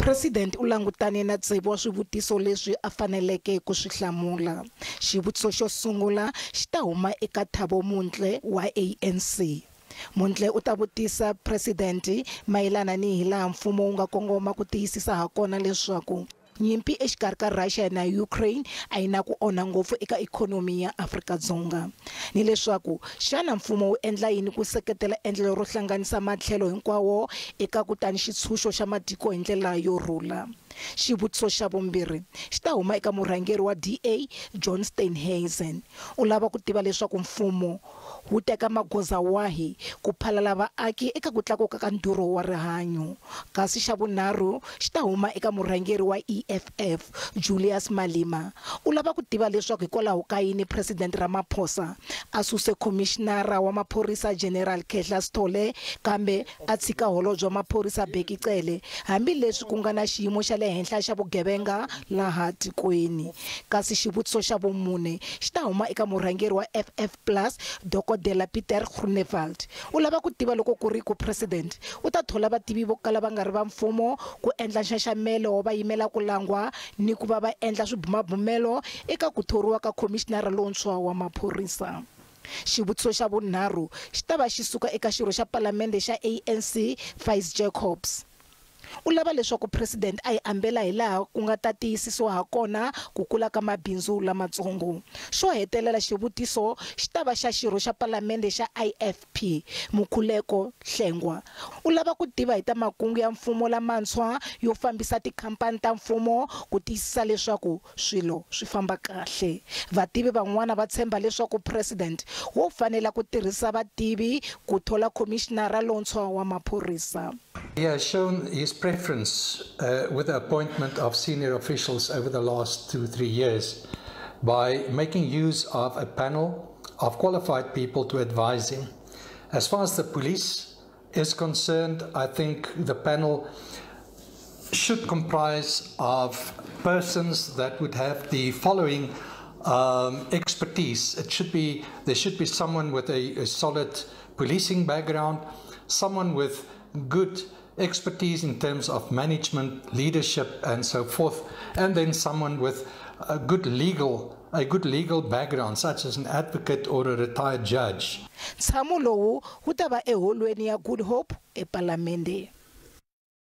President u langutane na tsevu wa swivutiso leswi a faneleke ku swi hlamula. Xivutiso xo sungula xi ta huma eka Thabo Montle wa ANC. Montle u ta vutisa President mayelana ni hilaha mfumo wu nga kongoma ku tiyisisa hakona leswaku nyimpi exikarhi ka Russia na Ukraine a yi na ku onha ngopfu eka ikhonomi ya Afrika-Dzonga, ni leswaku xana mfumo wu endla yini ku seketela endlelo ro hlanganisa matlhelo hinkwawo eka ku ta ni xitshunxo xa matiko hi ndlela yo rhula. Xivutiso xa vumbirhi xi ta huma eka murhangeri wa DA John Steenhuisen. U lava ku tiva leswaku mfumo wu teka magoza wahi ku phalala vaaki eka ku tlakuka ka ndhurho wa rihanyo. Kasi xa vunharhu xi ta huma eka murhangeri wa EFF Julius Malema. U lava ku tiva leswaku hikwalaho ka yini President Ramaphosa a suse khomishinara wa maphorisa General Khehla Sithole kambe a tshika holobye wa maphorisa Bheki Cele hambileswi ku nga na xiyimo xa le henhla xa vugevenga laha tikweni. Kasi xivutiso xa vumune xi ta huma eka murhangeri wa FF Plus Dokodela Peter Groenewald. U lava ku tiva loko ku ri ku President u ta thola vativi vo kala va nga ri va mfumo ku endla nxaxamelo wa vayimela ku langwa ni ku va va endla swibumabumelo eka ku thoriwa ka khomishinara lontshwa wa maphorisa. Xivutiso xa vunharhu xi ta va xi suka eka xirho xa palamende xa ANC Faiz Jacobs. U lava leswaku President a yi ambela hilaha ku nga ta tiyisisiwa hakona ku kula ka mabindzu lamatsongo. Xo hetelela xivutiso xi ta va xa xirho xa palamende xa IFP Mkhuleko Hlengwa. U lava ku tiva hi ta makungu ya mfumo lamantshwa yo fambisa tikhampani ta mfumo ku tiyisisa leswaku swilo swi famba kahle. Vativi van'wana va tshemba leswaku President wo fanela ku tirhisa vativi ku thola khomishinara lontshwa wa maphorisa. He has shown his preference with the appointment of senior officials over the last 2-3 years by making use of a panel of qualified people to advise him. As far as the police is concerned, I think the panel should comprise of persons that would have the following expertise. There should be someone with a solid policing background, someone with good expertise in terms of management, leadership, and so forth, and then someone with a good legal background, such as an advocate or a retired judge. Ntshamo lowu wu ta va eholweni ya Good Hope ePalamende.